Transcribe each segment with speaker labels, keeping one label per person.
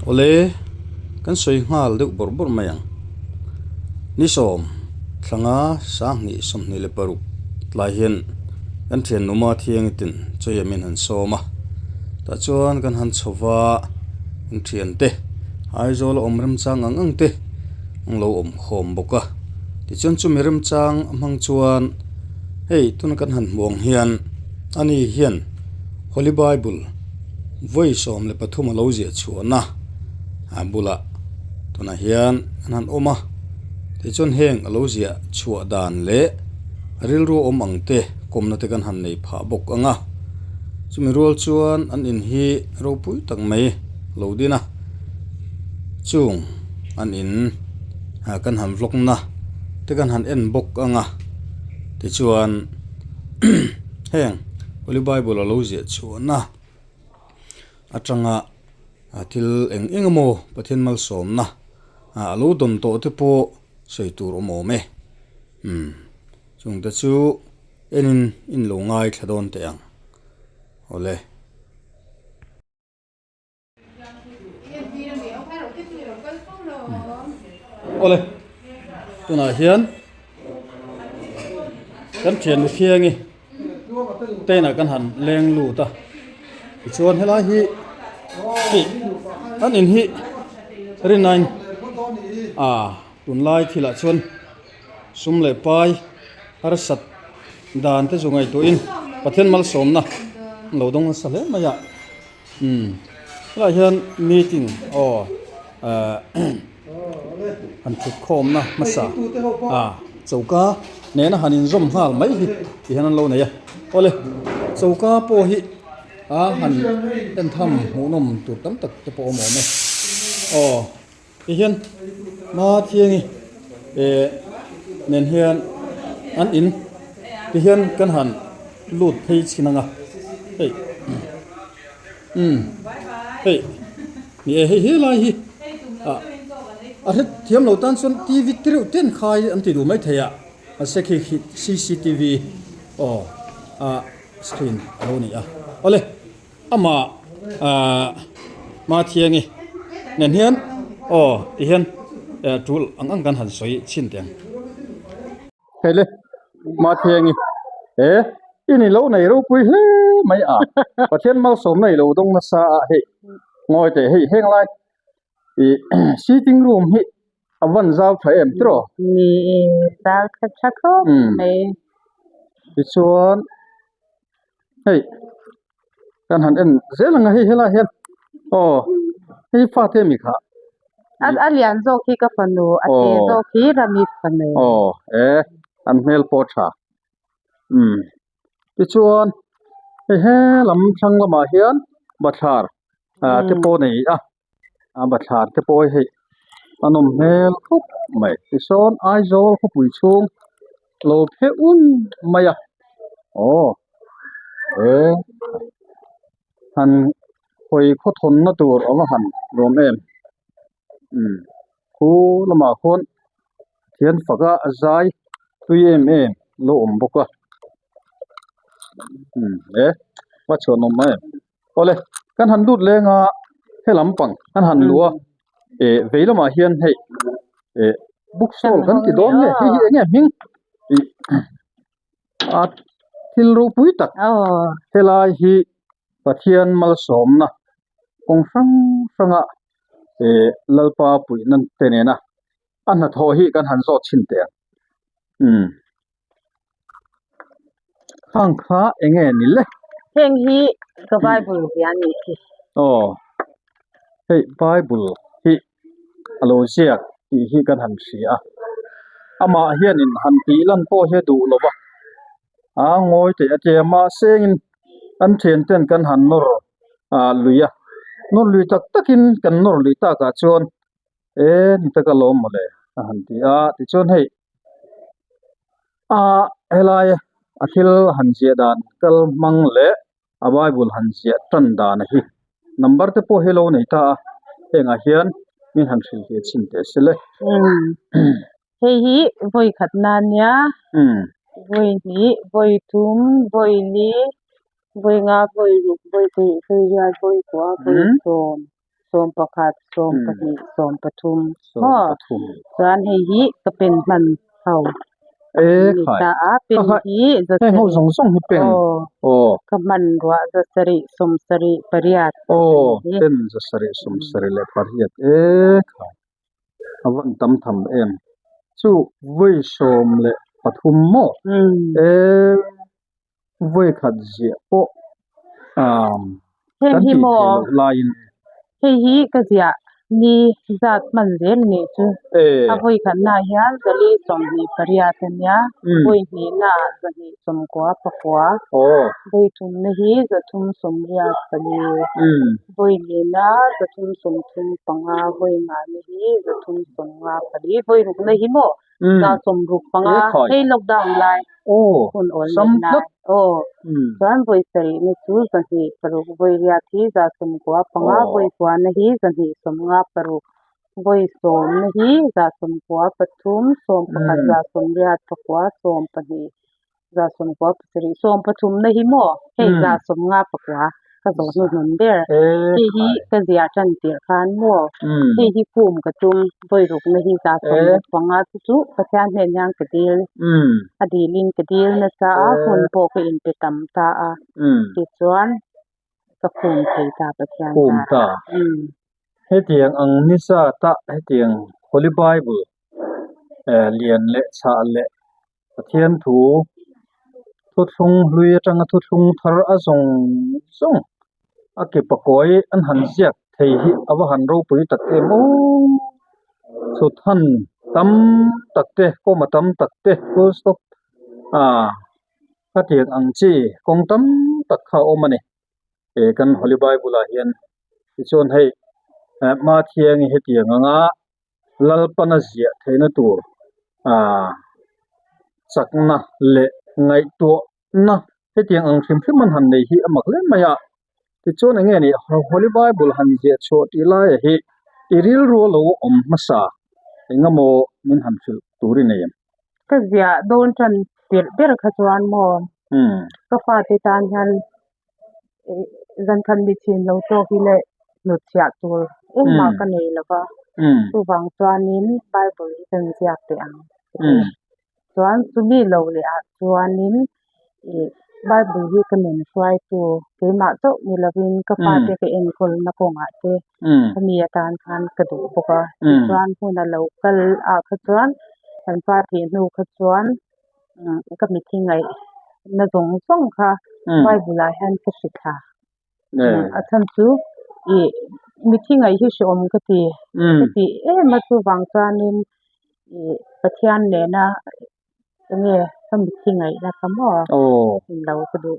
Speaker 1: Awle, kan sawi nghal deuh bawrh bawrh mai ang. Ni sawm, thlanga 2026 tlai hian kan thian numa thiangi tin chawiah min han sawm a. Tah chuan kan han chho va, kan thiante Aizawl a awm remchang ang ang te an lo awm khawm bawk a. Tichuan chumi remchang a hmang chuan hei tuna kan han hmuh ang hian ani hian Holy Bible vawi 13 a lo ziah chhuahna a bulah tunah hian an han awm a. Tichuan heng a lo ziah chhuah dan leh a rilru awm ang te kawmna te kan han nei phah bawk ang a. Chumi rual chuan an in hi ropui tak mai lo din a. Chung an in kan han vlog na te kan han en bawk ang a tichuan heng holy bible a lo ziah chhuahna atanga thil eng eng emaw Pathian malsawmna a lo dawn tawh te pawh sawi tur awm awm e umm chung te chu enin in lo ngaithla dawn teh ang awle. Awle tunah hian kan thian nu Thiangi train ah kan han leng lut a tichuan helai hi hei an in hi rinai ah tunlai thilah chuan sum leh pai harsat dan te chu ngaihtuahin Pathian malsawmna an lo dawng nasa hle mai a. Umm helaiah hian meeting aw ehh han thut khawmna hmasa ah choka nena han inzawm nghal mai hi ti hian an lo nei a awle choka pawh hi a han en tham hmuhnawm tur tam tak te pawh a awm awm e aw. Ti hian hma thiangi eh nen hian an in ti hian kan han lut phei chhin ang a hei umm hei ni e hei helai hi ah a hre thiam lo tan chuan T V te reuh ten khai an ti duh maithei a mahse khi khi C C T V aw ah screen a lo ni a awle. Amah ahh Mathiangi nen hian aw ti hian eh tul ang ang kan han sawi chhin teh ang. Hei le Mathiangi he i ni lo nei ropui hle mai a Pathian malsawmna i lo dawng nasa a hei ngawi teh hei heng lai ih sitting room hi a van zau tha em tiraw?
Speaker 2: Ni e zau tha tha khawp mai.
Speaker 1: Tichuan hei kan han en zel ang a hei helai hian aw hei fate ami kha
Speaker 2: a lian zawk hi ka fanu a te zawk hi Rami fanu
Speaker 1: aw e an hmel pawh tha umm tichuan hei he lam thlang lamah hian bathlar ah te pawh a nei a. A bathlar te pawh hei a nawm hmel khawp mai tisawn Aizawl khawpui chhung lo pheh un mai a aw he han hawi khawthawn na tur a va han nuam em umm khu lamah khuan thian faka a zai tui em em lo awm bawk a umm he va chhuan awm em. Awle, kan han lut leng a, he lampang kan han luh a, eh vei lamah hian hei eh book stall kan ti dawn nge hei hi eng nge hming ih a thil ropui tak helai hi Pathian malsawmna kawng hrang hranga eh Lalpa puihna te nena a hnathawh hi kan han zawt chhin teh ang umm. Khang kha eng nge ni le?
Speaker 2: Heng hi ka Bible hi a nih hi.
Speaker 1: Aw, hei Bible hi a lo ziak tih hi kan han hria a, amah hianin han tih lan pawh hi a duh lo va, a ngawi teh a tia mahse engin an thian ten kan han nawr ah lui a, nawr lui tak takin kan nawr lui takah chuan e ni taka lawm mawle a han ti a, tichuan hei. A helai a thil han ziah dan kal hmang leh a bible han ziah tan dan hi number te pawh hi a lo nei ta a hengah hian min han hrilh ve chhin teh se le.
Speaker 2: Hei hi vawi khat na nia vawi hnih vawi thum vawi li vawi nga vawi ruk vawi pahnih vawi riat vawi kua vawi sawm. Sawmpakhat, sawmpahnih, sawmpathum maw? Chuan hei hi ka pen hman ho an ni ta a, pen hi zasarih aw ka hman ruah zasarih sawmsarih pariat a ni hi.
Speaker 1: Pen zasarih sawmsarih leh pariat e khai a van tam tham em chu vawi sawm leh pathum maw e vawi khat ziah pawh
Speaker 2: Heng
Speaker 1: kan
Speaker 2: hi
Speaker 1: tih
Speaker 2: maw
Speaker 1: theih loh laiin.
Speaker 2: Hei hi ka ziah ni zat hman zel a nih chu.
Speaker 1: E.
Speaker 2: A vawi khatnaah hian zali 28 a nia, vawi hnihnaah zahnih sawmkua pakua, vawi thumna hi zathum sawmriat pali, vawi hnihna zathum sawmthum panga, vawi ngahna hi zathum sawmnga pali, vawi rukna hi maw Za sawmruk panga hei lockdown lai hun awl neih lai aw chuan vawi sarihna chu zahnih paruk vawi riat hi za sawmkua panga vawi kuana hi zahnih sawmnga paruk vawi sawmna hi za sawmkua pathum sawm pakhat za sawmriat pakua sawm pahnih 10 pasarih 13 na hi maw hei 15 pakua ka zawh hnuhnun ber hei hi ka ziah tan tirh khan maw hei hi kum ka tum vawi rukna hi 65 chu chu Pathian hnen hian ka dil a dilin ka dil nasa a hun pawh ka inpe tam ta a tichuan ka khum thei ta Pathian
Speaker 1: ta hetiang ang ni zata hetiang Holy Bible lian leh chhah leh Pathian thu thuthlung hlui atanga thuthlung thar a zawng zawng a ke pakawi an han ziak thei hi a va han ropui tak em aw chhut han tam tak te comma tam tak te full stop ah khatiang ang chi kawng tam tak kha a awm a ni he kan holy bible ah hian tichuan hei Mathiangi hetiang anga. Lalpana ziah theihna tur chakna leh ngaihtuahna hetiang ang hrim hrim an han nei hi a mak hle mai a. Tichuan eng nge ni Holy Bible han ziah chhuah tih laia hi i rilru a lo awm hmasa eng emaw min han hrilh tur i nei em?
Speaker 2: Ka ziah dawn tan tirh ber kha chuan maw ka fate tan hian Zankhat mi chhin lo tawk hi leh hnutchhiah tur engmah ka nei lo va, chuvang chuanin Bible hi kan ziak teh ang ka ti. Chuan chumi lo leh ah chuanin ih Bible hi ka nun hruaitu keimah chauh ni lovin ka fate ka enkawlna kawngah te khami atan khan ka duh bawk a. Tichuan hmun a lo kal ah kha chuan kan pa thih hnu kha chuan ka mitthi ngaih na zawng zawng kha Bible ah hian ka hri thla a chhan chu ih mitthi ngaih hi hrehawm ka ti ka ti em a chuvang chuanin ih Pathian nena enge ka mitthi ngaih na kha maw lo ka duh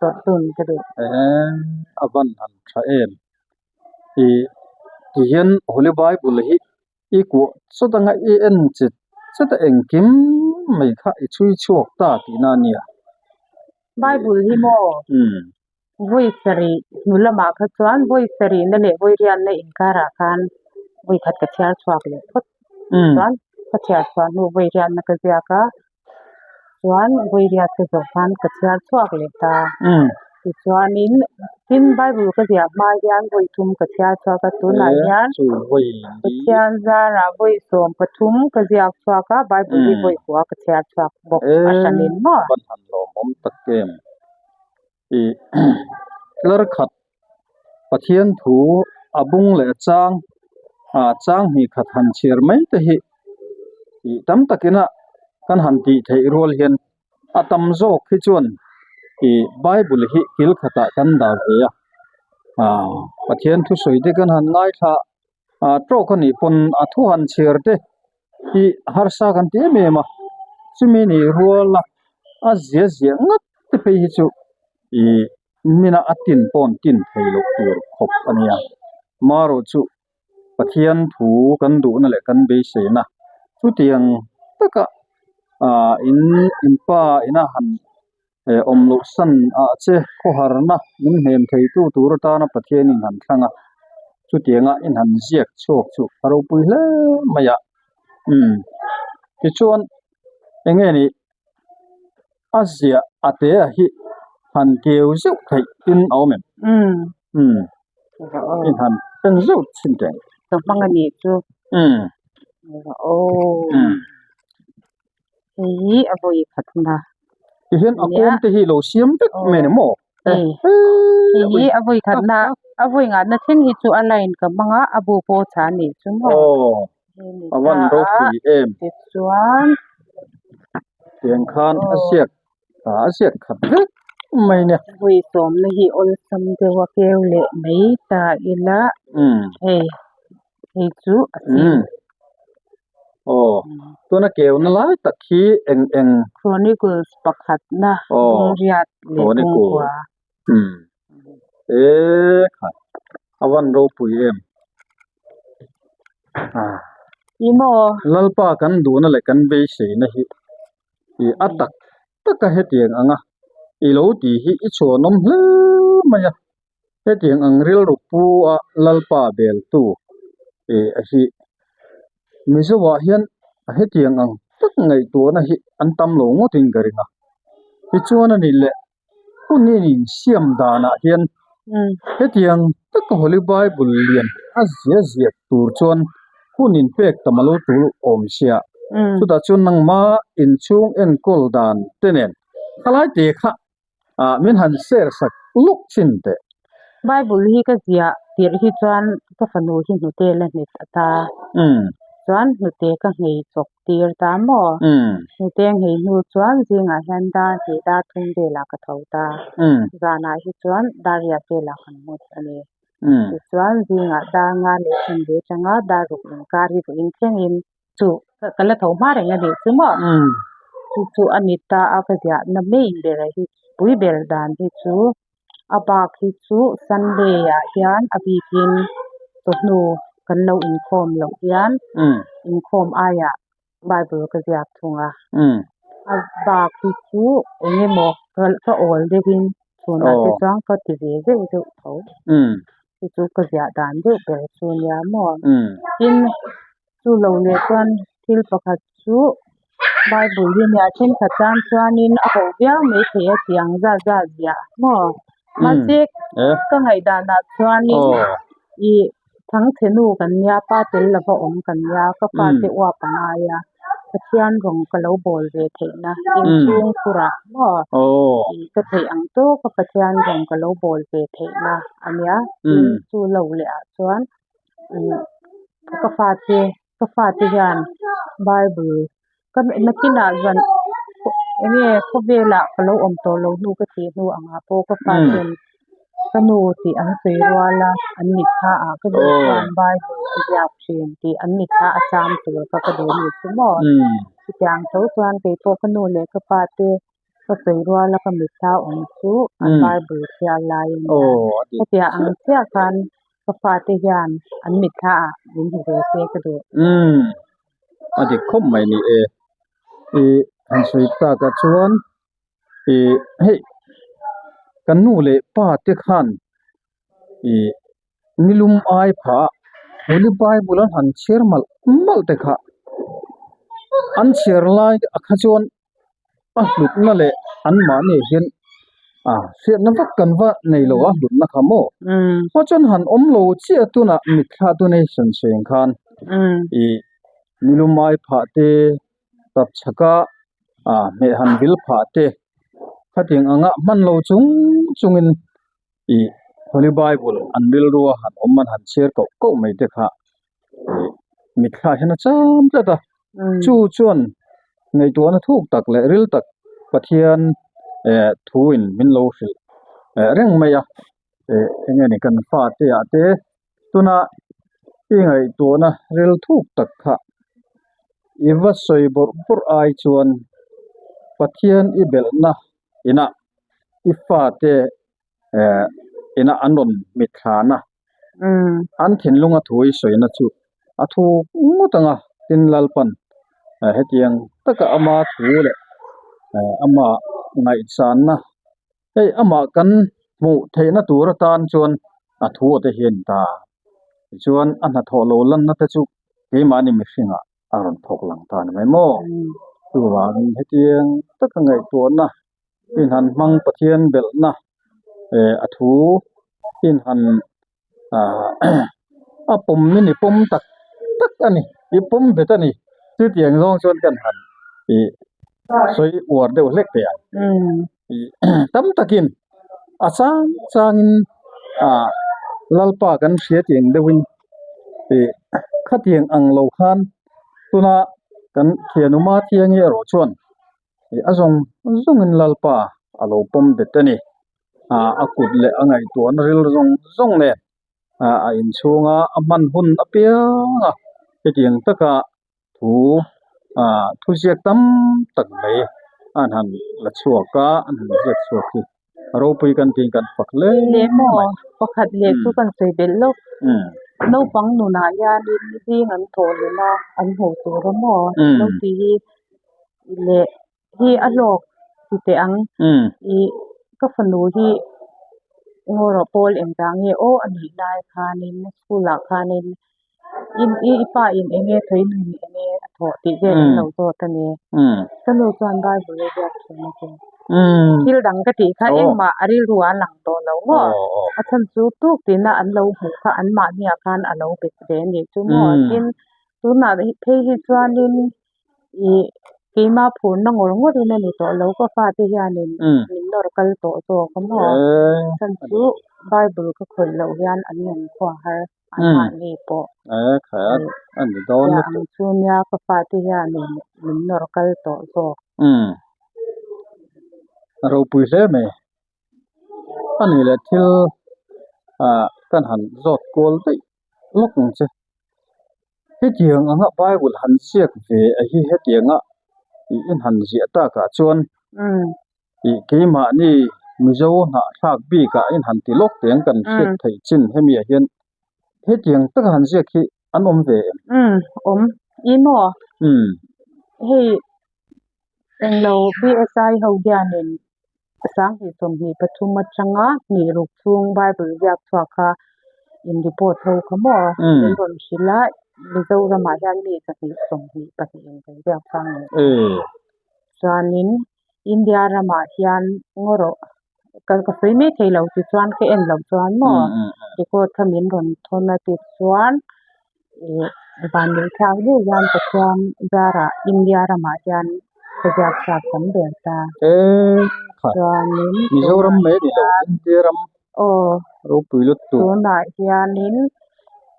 Speaker 2: tawrh dun ka duh.
Speaker 1: A van han tha em ih tihian Holy Bible hi I kuah chawt anga i en chet chet a engkim mai kha i chhui chhuak ta tihna a nia.
Speaker 2: Bible hi maw? Vawi sarih hnu lamah kha chuan vawi sarihna leh vawi riatna inkarah khan vawi khat ka chhiar chhuak leh phawt. Chuan ka chhiar chhuah hnu vawi riatna ka ziak a, Chuan vawi riat ka zawh khan ka chhiar chhuak leh ta. Tichuanin tin Bible ka ziah hma hian vawi thum ka chhiar chhuak a, tunah hian Pathian zarah vawi 13 ka ziak chhuak a, Bible hi vawi kua ka chhiar chhuak bawk a hranin maw.
Speaker 1: Van han lawmawm tak em. Ih tlar khat Pathian thu a bung leh a chang ah chang hnih khat han chhiar mai te hi ih tam takin a kan han tih theih rual hian a tam zawk hi chuan ih bible hi kil khatah kan dah ve a ah Pathian thusawi te kan han ngaithla ah tawk a nih pawn a thu han chhiar te hi harsa kan ti em em a chumi nih rual a a zia ziah ngat te phei hi chu ih mina a tin pawh tin thei loh tur khawp a nia marawh chu Pathian thu kan duhna leh kan beiseina chutiang taka ah in inpa ina han eh awm loh san ah che khawharna min hnem thei tu tur atana Pathian in han thlang a chutianga in han ziak chhuak chu a ropui hle mai a umm tichuan eng nge ni a ziah a te a hi han keu zeuh theih in a awm em umm in han. En zeuh chhin teh.
Speaker 2: Ka hmang a nih chu.
Speaker 1: Umm.
Speaker 2: Aw.
Speaker 1: Umm.
Speaker 2: Hei hi a vawi khatna.
Speaker 1: Tihian a kawm te hi lo siam vek mai ni maw?
Speaker 2: Hei hi a vawi khatna a vawi ngatna thleng hi chu a line ka hmang a, a bu pawh chah a nih chu maw?
Speaker 1: Aw. A van ropui em.
Speaker 2: Tichuan.
Speaker 1: Tiang khan a ziak a ziak khat vek mai nia.
Speaker 2: Vawi sawmna hi awlsam deuh a keu leh mai ta ila. Hei hei chu a sin.
Speaker 1: Aw tuna keuna lai tak hi eng eng.
Speaker 2: Chronicles pakhatna bung riat leh bungkua.
Speaker 1: E kha a van ropui em.
Speaker 2: Ni maw?
Speaker 1: Lalpa kan duhna leh kan beiseina hi i a tak taka hetiang anga i lo tih hi i chhuanawm hle mai a. Hetiang ang rilru pu a Lalpa beltu a hi Mizoah hian hetiang ang tak ngaihtuahna hi an tam lo ngawtin ka ring a. Tichuan a nih leh hun hi in siam danah hian hetiang taka Holy Bible lian a zia ziak tur chuan hun inpek tam a lo tul awm sia. Chutah chuan nangma inchhung enkawl dan te nen khalai te kha ah min han share sak lawk chin teh.
Speaker 2: Bible hi ka ziah tirh hi chuan ka fanu hi hnute la nghet a ta. Chuan hnute ka nghei chawk tir ta maw? Hnute nghei hnu chuan zingah hian dar hnih dar thum velah ka tho ta. Zanah hi chuan dar riat velah kan mut a ni. Tichuan zingah dar nga leh then ve atanga dar ruk inkar hi vawiin thlengin chu ka la tho hma reng a nih chu maw chu chu a ni ta a ka ziahna main ber hi pui ber dan hi chu a bak hi chu sunday ah hian a bikin chawhnu kan lo inkhawm loh hian inkhawm aiah bible ka ziak thung a a bak hi chu eng emaw ka awl deuhin chhunah te chuan ka ti ve zeuh zeuh tho chu chu ka ziah dan deuh ber chu a nia maw tin. Chu lo leh chuan thil pakhat chu Bible hi nia thenkhat tan chuanin a ho viau mai thei a tih ang zat zat ziah maw mahse ka ngaihdanah chuanin ih thangchhe nu kan nia pa tel lova awm kan nia ka fate uap a ngai a Pathian rawng ka lo bawl ve theihna inchhung khurah maw ih ka theih ang tawka Pathian rawng ka lo bawl ve theihna a nia tin chu lo leh ah chuan. Ka fate ka fate hian bible ka nakinah zan eng nge khawvelah ka lo awm tawh lo hnu ka tih hnu angah pawh ka faten ka nu tih an sawi rual a an mitthla ah ka nu chuan bible a ziak thin tih an mitthla a cham tur kha ka duh a ni chu maw chutiang tho chuan keipawh ka nu leh ka pate. Ka sawi ruala ka mitthla awm chu an Bible chhiar lai a nia. Hetiang ang chiah khan ka fate hian an mitthla ah min hmu ve se ka duh.
Speaker 1: Umm a dik khawp mai ni e. Ih han sawi tak ah chuan ih hei kan nu leh pa te khan ih nilum ai phah Holy Bible an han chhiar malh malh te kha an chhiar lai ah kha chuan. A hlutna leh anmahni hian a hriatna vak kan va nei lo a hlutna kha maw? Maw chuan han awm lo chiah tunah mitthla donation seng khan ih nilumai phah te tapchhaka ah hmeh han vil phah te khatiang anga hman lo chung chungin ih Holy Bible an rilrua han awm an han chhiar koh koh mai te kha ih mitthla hian a cham tlat a chu chuan ngaihtuahna thuk tak leh ril tak Pathian eh thuin min lo hrilh eh reng mai a eh eng nge ni kan fate ah te tuna i ngaihtuahna ril thuk tak kha i va sawi bawrh bawrh ai chuan Pathian i belhna inah i fate eh inah an rawn mitthlan a an thinlunga thu i sawina chu a thu ngawt ang a tin Lalpan hetiang taka ama thu leh ama ngaihsanna hei amah kan hmuh theihna tur atan chuan a thu te hi a ni ta tichuan a hnathawh lo lanna te chu keimahni mihringah a rawn thawk lang ta a ni mai maw chuvangin hetiang taka ngaihtuahna inhan hmang Pathian belhna eh a thu inhan ah. A pawm in i pawm tak tak a ni i pawm bet a ni chutiang zawng chuan kan han ih sawi uar deuh hlek teh ang ih tam takin a chang changin ah lalpa kan hria tih ang deuhin ih khatiang ang lo khan tuna kan thianawma thiangi erawh chuan ih a zawng zawngin lalpa a lo pawm bet a ni ah a kut leh a ngaihtuahna ril zawng zawng nen. ah a inchhunga a hman hun apiang a hetiang taka thu ah thu ziak tam tak mai an han la chhuak a an han ziak chhuak hi a ropui kan tiin kan fak hle
Speaker 2: Leh maw pakhat leh chu kan sawi belh lawk naupang nunah hianin zing an thawh leh a an hmuh tur a maw lo tih hi leh hi a hlawk ti teh ang ih ka fanu hi ngaw pawl engvang nge aw a nih lai khanin school ah khanin i pa in eng nge thaw in eng nge a thawh tih vel an lo zawt a ni ka nu chuan bible a ziak thin a ti thil dang ka tih kha engmah a rilru ah a lang tawh lo maw a chhan chu tuk tina an lo hmuh kha anmahni ah khan a lo bet ve a nih chu maw tin tunah phei hi chuanin. Ih keimah phurna ngawr ngawrin a ni tawh lo ka fate hianin min nawr kal tawh zawk a maw chhan chu bible ka khawih loh hian an nun khua har anmahni pawh ih ang chu nia ka fate hianin min nawr kal tawh zawk.
Speaker 1: A ropui hle mai a nih leh thil ah kan han zawt kual daih lawk ang che. Hetiang anga Bible han ziak ve a hi hetianga ih in han ziah takah chuan ih keimahni Mizo hnahthlak bikah in han ti lawk teh ang kan hriat theih chin hemi ah hian hetiang taka han ziak hi an awm ve em?
Speaker 2: Umm awm i maw? Hei englo BSI ho hianin Sanghnih 23 atanga hnih ruk chhung Bible ziak chhuak kha in report ho kha maw min rawn hrilh a, Mizoramah hian mi 122 in kan ziak chhuak a ni. Chuanin India ramah hian ngaw rawh ka ka sawi mai thei lo tichuan ka en loh chuan maw record kha min rawn thawn a tichuan Ih van leh thlak deuh hian Pathian zarah India ramah hian ka ziak chhuak tam ber ta. Chuanin
Speaker 1: Mizoram mai ni lo India ram
Speaker 2: aw
Speaker 1: ropui lutuk.
Speaker 2: Tunah hianin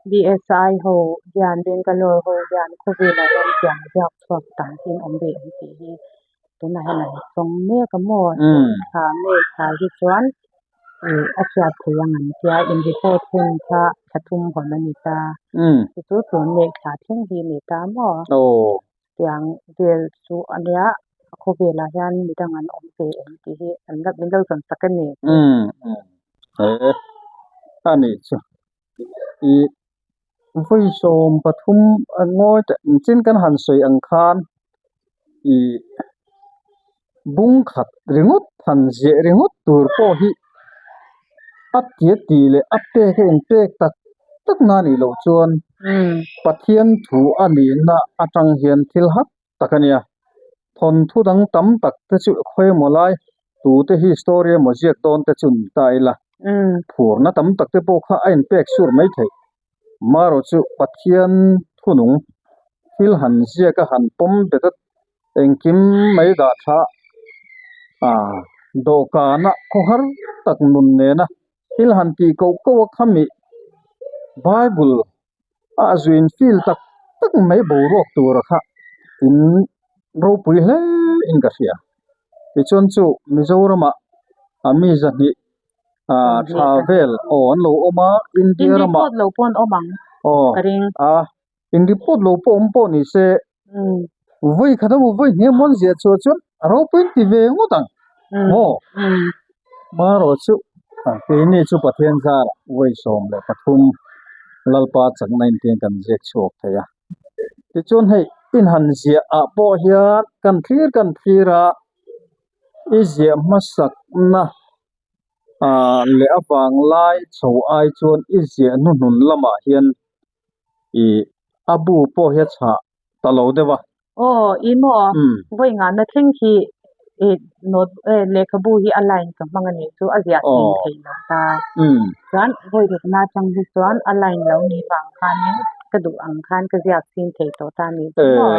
Speaker 2: BSI ho hian Bangalore ho hian khawvelah hian tiang ziak chhuak tam hi an awm ve ang tih hi tunah hian an tawng mek a maw thla mek thla hi chuan. Ih a hriat theih ang an tia in report hun kha thla thum hawn a ni ta chu chu tun leh thla thleng hi a ni ta maw tiang vel chu a nia a khawvelah hian midang an awm ve em tih hi an la min lo zawn sak a ni.
Speaker 1: A nih chu ih vawi 13 a ngawi teh chin kan han sawi ang khan ih bung khat ringawt han ziah ringawt tur pawh hi a tia tih leh a pek a inpek tak tak na nih loh chuan Pathian thu a nihna atang hian thil hak tak a nia. Thawnthu dang tam tak te chu khawimaw lai tute hi story emaw ziak dawn te chu ni ta ila. Phurna tam tak te pawh kha a inpek sur mai theih. Marawh chu Pathian thunung thil han ziak a han pawm bet a engkim mai dah tha a dawhkana khawhar tak nun nena thil han tih koh koh a khami Bible a zuin feel tak tak mai boruak tura kha in ropui hle in ka hria tichuan chu Mizoramah a mi zahnih ah thla vel aw an lo awm a India ramah aw a in report lo pawh awm pawh ni se vawi khat emaw vawi hnih emaw an ziah chhuah chuan a ropui an ti ve ngawt ang maw marawh chu keini chu Pathian zarah vawi 13 Lalpa chakna intiang kan ziak chhuak thei a tichuan hei inhan ziah ah pawh hian kan thlir kan thlir a i ziah hmasakna ah leh avang lai chho ai chuan i ziah hnuhnun lamah hian ih a bu pawh hi a chhah ta lo deuh a.
Speaker 2: Aw i maw vawi ngahna thleng khi Ih note eh lehkhabu hi a line ka hmang a nih chu a ziah thim theih loh ta. Chuan vawi rukna atang hi chuan a line lo nih vang khanin ka duh ang khan ka ziak chhin thei tawh ta a nih chu maw.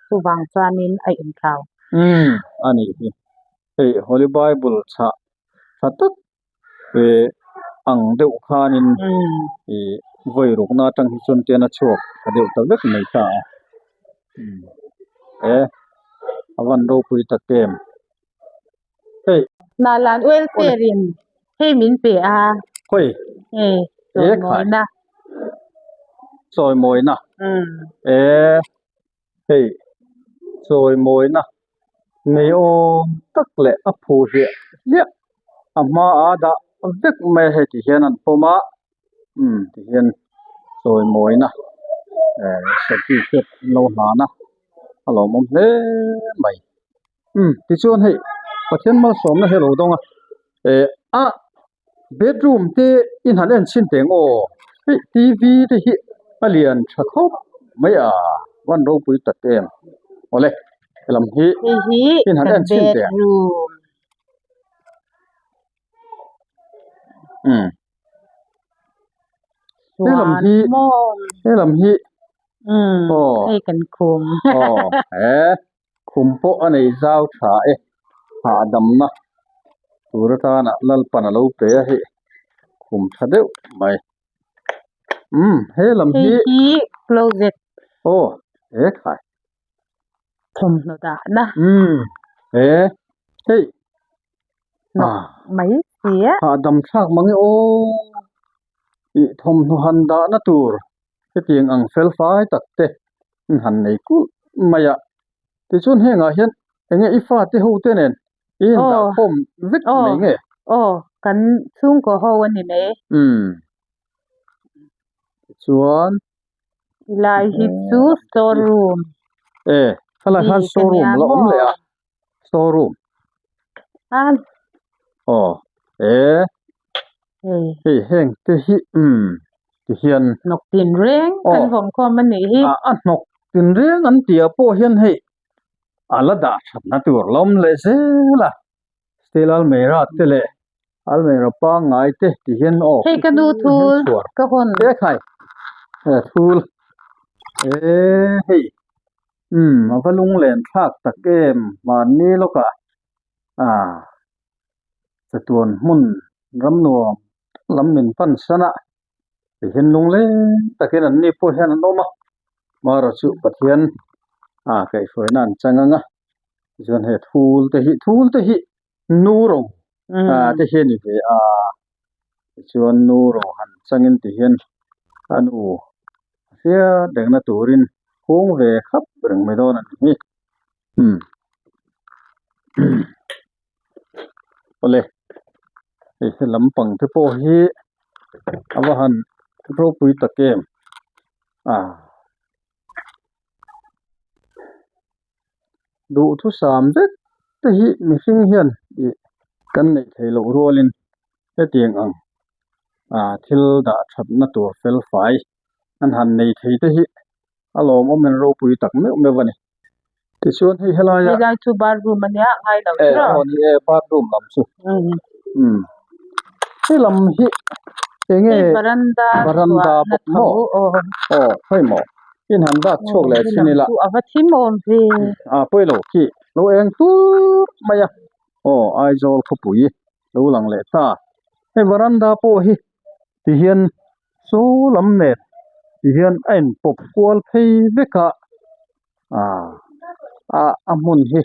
Speaker 2: Chuvang chuanin a inthlau.
Speaker 1: Umm a nih hi. Hei Holy Bible chhah tha tak eh ang deuh khanin ih vawi rukna atang hi chuan tian a chhuak tha deuh ta vek mai ta a. Eh a van ropui tak em. Hei.
Speaker 2: Hnahlan welfare in hei min pe a.
Speaker 1: Hawi.
Speaker 2: Hei chawimawina.
Speaker 1: Chawimawina. Eh hei chawimawina nei awm tak leh a phu hliah hliah a hma a dah vek mai a hei ti hian an pawm a umm ti hian chawimawina eh certificate an lo hlan a a lawmawm hle mai. Umm tichuan hei Pathian malsawmna hi a lo dawng a eh a bedroom te i han en chhin teh ang aw hei t v te hi a lian tha khawp mai a van ropui tak em awle helam hi i han en chhin teh ang umm. Helam hi helam hi aw
Speaker 2: hei kan khum
Speaker 1: aw he khum pawh a nei zau tha e hahdamna tur atana lalpan a lo pe a hei khum tha deuh mai umm helam hi
Speaker 2: hei hi closet
Speaker 1: aw he khai
Speaker 2: thawmhnaw dahna
Speaker 1: umm he hei
Speaker 2: hnawk mai si a
Speaker 1: hahdam thlak mang e aw ih thawmhnaw han dahna tur hetiang ang fel fai tak te an han nei kulh mai a tichuan hengah hian eng nge i fate ho te nen i indah khawm vek mai nge
Speaker 2: aw kan chhungkaw ho a ni mai
Speaker 1: umm tichuan
Speaker 2: Helai hi chu store room
Speaker 1: e helai khan store room la awm leh a store room aw e hei heng te hi umm ti hian
Speaker 2: hnawk tin reng kan vawm khawm a nih hi
Speaker 1: a hnawk tin reng an tih ah pawh hian hei a la dah thatna tur la awm leh zel a. Steel almeira te leh almeira pangngai te ti hian aw
Speaker 2: Hei ka nu thul ka hawn
Speaker 1: e khai e thul e hei umm a va lunglen thlak tak em mahni lawkah ah chatuan hmun ram nuam lam min pan san a ti hian lungleng takin an ni pawh hian an awm a marawh chu Pathian ah kaihhruaina an chang ang a. Chuan hei thul te hi thul te hi nu ro ah te hi a ni ve a tichuan nu ro han changin ti hian a nu hriat rengna turin hung ve khap reng mai dawn a ni hi umm awle hei he lampang te pawh hi a va han ropui tak em ah. Duhthusam vek te hi mihring hian ih kan neih theih loh rualin hetiang ang ah thil dah thatna tur fel fai an han nei thei te hi a lawmawm in ropui tak meuh meuh a ni. Tichuan hei helai ah
Speaker 2: Helai chu bathroom a nia ngai lo
Speaker 1: eh aw ni e bathroom lam chu umm helam hi enge
Speaker 2: varanda
Speaker 1: varanda bawk maw aw khawi maw. In han dak chhuak leh thin ila.
Speaker 2: A va thim awm ve.
Speaker 1: A pawi lo khi lo eng tur mai a. Aw Aizawl khawpui lo lang leh ta. Hei varanda pawh hi ti hian saw lam nen ti hian a in pawp kual phei vek a. Ah a hmun hi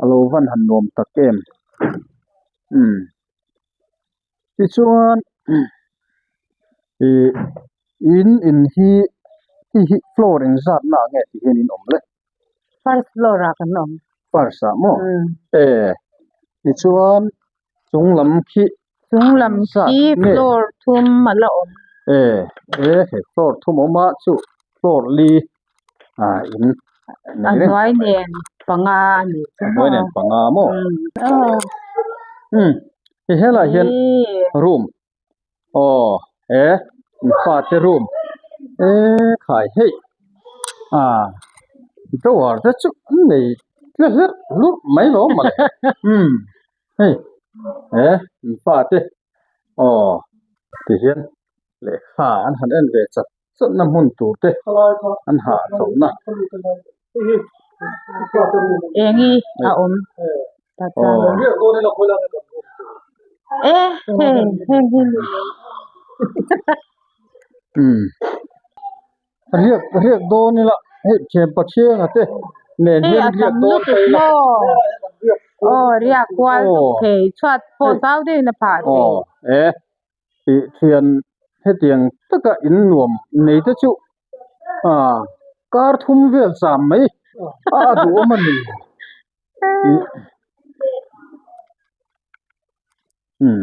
Speaker 1: a lo van han nuam tak em. Umm. Tichuan ih in in hi hei hi floor engzat na nge tih hian in awm le.
Speaker 2: First floor ah kan awm.
Speaker 1: First ah maw? E tichuan chung lam khi
Speaker 2: Chung lam khi floor thum a la awm.
Speaker 1: E e hei floor thum awm a chu floor li ah in
Speaker 2: A hnuai nen panga a ni
Speaker 1: a hnuai nen panga maw umm hei helaiah hian room aw he fate room e khai hei ah drawer te chu an nei. Hle hlerh hlurh mai lo mawle. Umm hei he an fa te aw ti hian lehkha an han en ve chat chat na hmun tur te an hah chhoh na.
Speaker 2: Engi a awm ta chuan. E hei hei hi ni.
Speaker 1: Umm. Riak riak dawn ila hei thian Pathianga te nen
Speaker 2: Hei
Speaker 1: hian
Speaker 2: a
Speaker 1: riak
Speaker 2: tam
Speaker 1: dawn
Speaker 2: lutuk
Speaker 1: phei ila.
Speaker 2: maw? Aw riak kual
Speaker 1: Aw.
Speaker 2: thei chhuat pawh
Speaker 1: Hei.
Speaker 2: zau deuhin a phah thei.
Speaker 1: Aw e ih thian hetiang taka in nuam nei te chu ah kar thum vel cham mai a duhawm a ni. Ih umm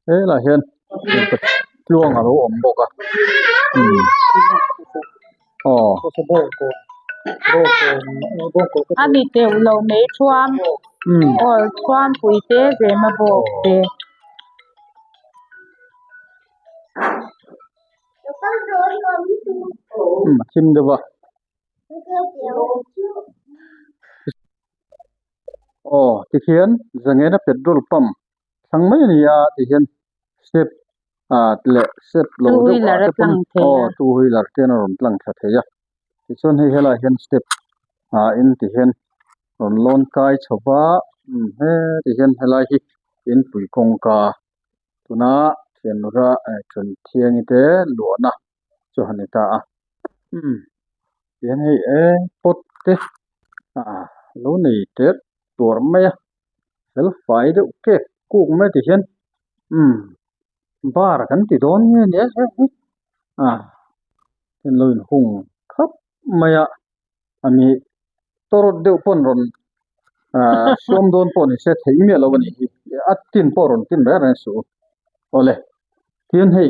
Speaker 1: helaiah hian tluang a lo awm bawk a umm aw.
Speaker 2: A mi teuh lo mai thuam aw thuam pui te zema bawk te.
Speaker 1: Umm a thim deuh a. Aw tikhian zangena petrol pump thlang mai a ni a tihian step ah leh step lo
Speaker 2: Two
Speaker 1: deuh ah
Speaker 2: wheeler a
Speaker 1: te pawn
Speaker 2: tlang thei
Speaker 1: aw
Speaker 2: a.
Speaker 1: two wheeler te an rawn tlang thla thei a tichuan hei helaiah hian step ah in tihian rawn lawn kai chho va umm heti hian helai hi inpui kawngka tuna thianra eh thianthiangi te luahna chu han ni ta a umm tihian hei e pot te ah lo nei tep tuar mai a fel fai deuh kek kuk mai ti hian umm bar kan ti dawn nge ni a he hi ah heng lo inhung khap mai a ami tawrawt deuh pawn rawn ah suam dawn pawh ni se theih miah lo a nih hi a tin pawh rawn tin reng reng suh u awle tin hei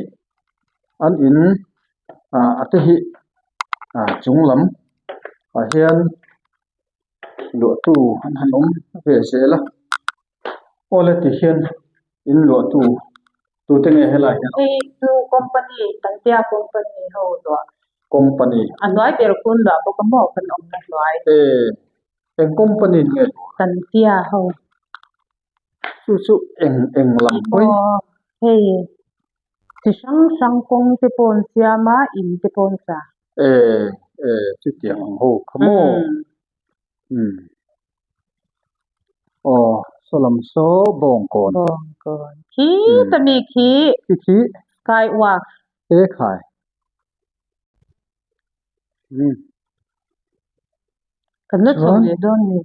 Speaker 1: an in ah a te hi ah chung lam ah hian luahtu an han awm ve zel a awle ti hian in luahtu tute nge helai hian
Speaker 2: hei chu company Tantia company ho luah
Speaker 1: company
Speaker 2: a hnuai ber kun luah bawk a maw kan awmna hnuai
Speaker 1: e eng company nge luah
Speaker 2: Tantia ho
Speaker 1: chu chu eng eng lam hawi
Speaker 2: aw hei chi hrang hrang kawng te pawh an siam a in te pawh an sa.
Speaker 1: E e chutiang ang ho kha maw umm aw saw lam saw bawngkawn
Speaker 2: bawngkawn khi ta mi khi
Speaker 1: khi khi
Speaker 2: sky walk
Speaker 1: e khai umm
Speaker 2: kan la chho leh dawn ni.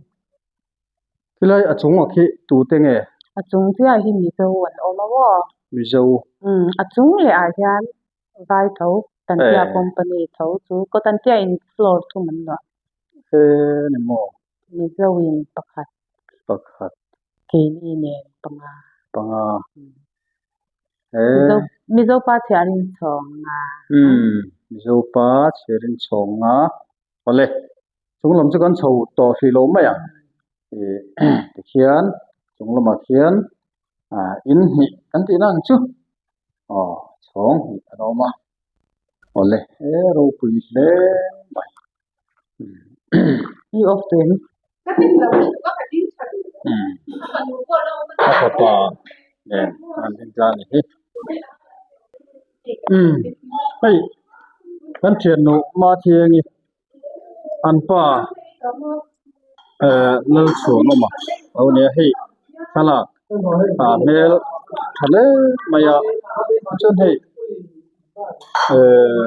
Speaker 1: Khilai a chungah khi tute nge?
Speaker 2: A chung chiah hi Mizo an awm a maw?
Speaker 1: Mizo.
Speaker 2: Umm a chung leh ah hian vai tho Tantia company tho chu kaw Tantia in floor thum an luah.
Speaker 1: He ni maw?
Speaker 2: Mizo in pakhat.
Speaker 1: Pakhat.
Speaker 2: Keini nen panga.
Speaker 1: Panga.
Speaker 2: Mizo Mizo pa chhiarin chhawng nga.
Speaker 1: Umm Mizo pa chhiarin chhawng nga. Awle chung lam chu kan chho tawh hrih lo mai ang ih tikhian chung lamah khian ah in hnih kan tih na ang chu aw chhawng hnih an awm a awle he ropui hle mai a fapa nen an ding tlang a ni hi umm hei kan thiannu Mathiangi an pa eh Lalchhuanawma a lo ni a hei thlalak ah hmel tha hle mai a chuan hei eh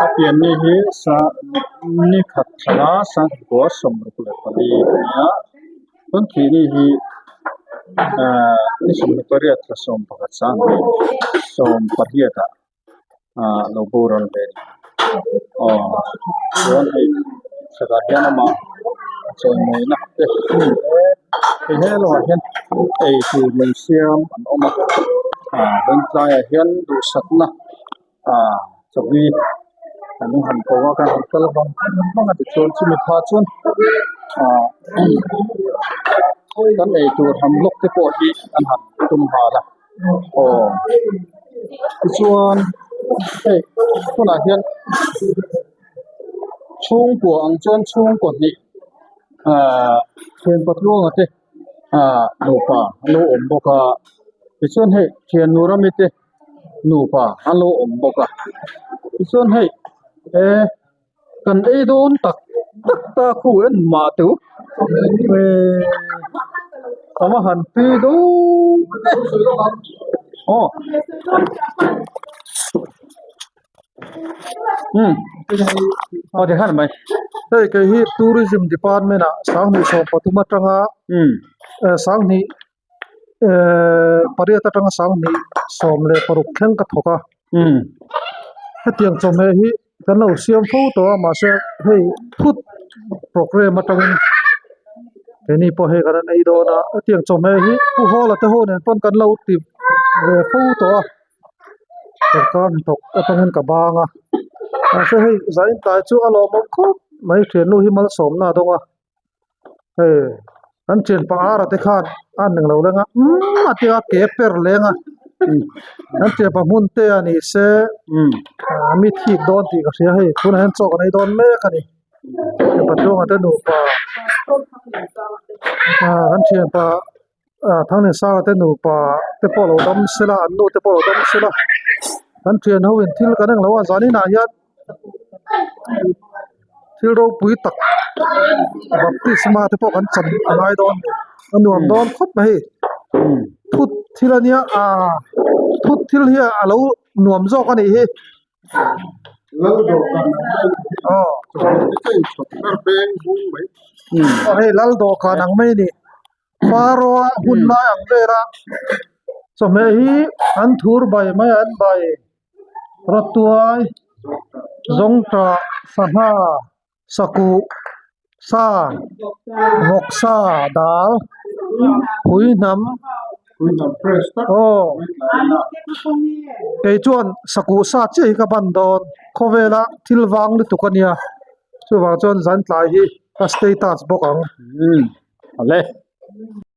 Speaker 1: a pianni hi sa ni khat thla sangkua 64 a ni a chuan thihni hi ahh ni 28 thla 11 sang 18 ah ahh lo boral ve a ni aw chuan hei chhakah hian amah chawimawina te hei helaiah hian eitur lo siam an awm a ah vawiin tlaiah hian duhsakna ah chawhni an han ko a kan han kal vang vang a tichuan chumi pha chuan ah kan eitur han lawk te pawh hi an han tum nghal a. Aw tichuan hei hmunah hian chhungkua ang chuan chhungkaw hnih ahh thian patluanga te ahh nupa an lo awm bawk a tichuan hei thian nu rami te nupa an lo awm bawk a tichuan hei he kan ei dawn tak tak ta khu en mah teuh eee a va han tui dawn e aw umm aw ti khan mai
Speaker 3: hei kei hi tourism department ah sanghnih sawmpathum atanga
Speaker 1: umm
Speaker 3: sanghnih Ehh pariat atanga sanghnih 16 thleng ka thawk a hetiang chawhmeh hi kan lo siam fo tawh a mahse hei phut programme atangin keini pawh hei kan rawn ei dawn a hetiang chawhmeh hi pu hawla te ho nen pawn kan lo ti ve fo tawh a sorkar hnathawk atangin ka bang a mahse hei zaintlai chu a lawmawm khawp mai thiannu hi malsawmna a dawng a. Hei an thian pahara te khan a an englo leng a umm a tia ke per leng a an thian pa hmun te a ni se ah mi thik dawn tih ka hria hei tunah hian chaw kan ei dawn mek a ni pathian te nupa ah an thianpa ah Thangliansanga te nupa te pawh lo dam sela an nu te pawh lo dam sela an thian ho in thil kan englo a zanin ah hian thil ropui tak baptisma te pawh kan chan a ngai dawn a ni a nuam dawn khawp mai hei phut thil a nia ah phut thil hi a lo nuam zawk a nih hi. Aw hei lal dawhkan ang mai a ni. Hmarawh a hun lai ang vel a chawhmeh hi an thur bai mai a an bai rawtuai zawngtah sangha sakuh sa vawksa dal phuihnam aw kei chuan sakuh sa chiah hi ka ban dawn khawvela thil vang lutuk a nia chuvang chuan zan tlai hi ka status bawk ang.
Speaker 1: Ale.